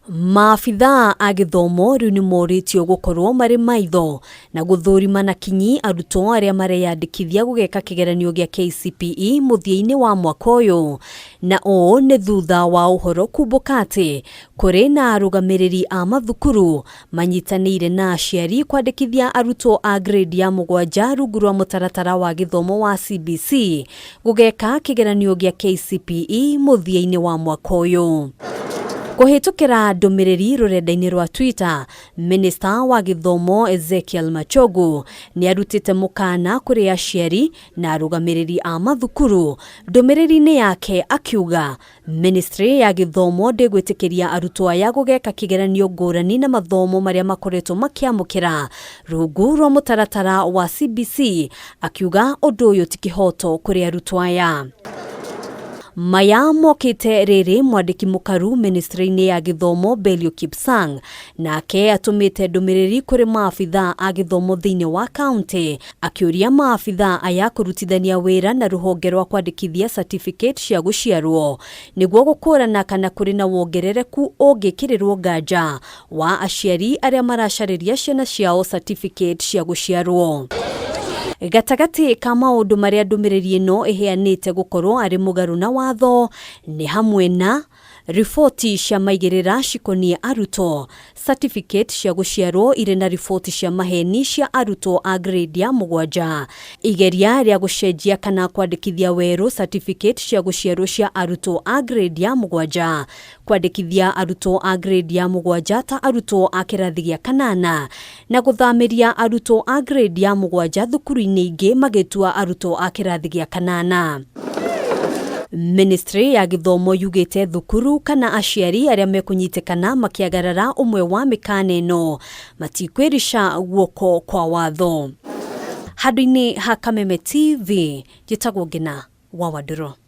Maabithaa a gĩthomo rĩu nĩ morĩtio gũkorwo marĩ maitho na gũthũrima na kinyi arutwo arĩa mareyandĩkithia gũgeka kĩgeranio gĩa KCPE mũthia-inĩ wa mwaka ũyũ, na ũũ nĩ thutha wa ũhoro kumbũka atĩ kũrĩ na arũgamĩrĩri a mathukuru manyitanĩire na aciari kwandĩkithia arutwo a grade ya 7 rungu rwa mũtaratara wa gĩthomo wa CBC gũgeka kĩgeranio gĩa KCPE mũthia-inĩ wa mwaka ũyũ. Kũhĩtũkĩra ndũmĩrĩri rũrenda-inĩ rwa Twitter, Minista wa gĩthomo Ezekiel Machogu nĩ arutĩte mũkana kũrĩ aciari na arũgamĩrĩri a mathukuru. Ndũmĩrĩri-inĩ yake akiuga Ministry ya gĩthomo ndĩgwĩtĩkĩria arutwo aya gũgeka kĩgeranio ngũrani na mathomo marĩa makoretwo makĩamũkĩra rungu rwa mũtaratara wa CBC, akiuga ũndũ ũyũ ti kĩhoto kũrĩ arutwo aya. Maya mokĩte rĩrĩ mwandĩki mũkaru ministry-inĩ ya gĩthomo Belio Kipsang nake atũmĩte ndũmĩrĩri kũrĩ maabithaa a gĩthomo thĩinĩ wa kaunti, akĩũria maabithaa aya kũrutithania wĩra na rũhonge rwa kwandĩkithia certificate cia gũciarwo nĩguo gũkũrana kana kũrĩ na wongerereku ũngĩkĩrĩrwo nganja wa aciari arĩa maracarĩria ciana ciao certificate cia gũciarwo. Gatagatĩ ka maũndũ marĩa ndũmĩrĩri ĩno ĩheanĩte gũkorwo arĩ mũgarũ na watho nĩ hamwe na riboti cia maigĩrĩra cikoniĩ arutwo, certificate cia gũciarwo irĩ na riboti cia maheni cia arutwo a grade ya 7, igeria rĩa gũcenjia kana kwandĩkithia werũ certificate cia gũciarwo cia arutwo a grade ya 7, kwandĩkithia arutwo a grade ya 7 ta arutwo a kĩrathi gĩa 8, na gũthamĩria arutwo a grade ya 7 thukuru-inĩ ingĩ magĩtua arutwo a kĩrathi gĩa 8. Ministry ya gĩthomo yugĩte thukuru kana aciari arĩa mekũnyitĩkana makĩagarara ũmwe wa mĩkana ĩno matikwĩrica guoko kwa watho. Handũ-inĩ ha Kameme TV, njĩtagwo Ngina wa Wandũrũ.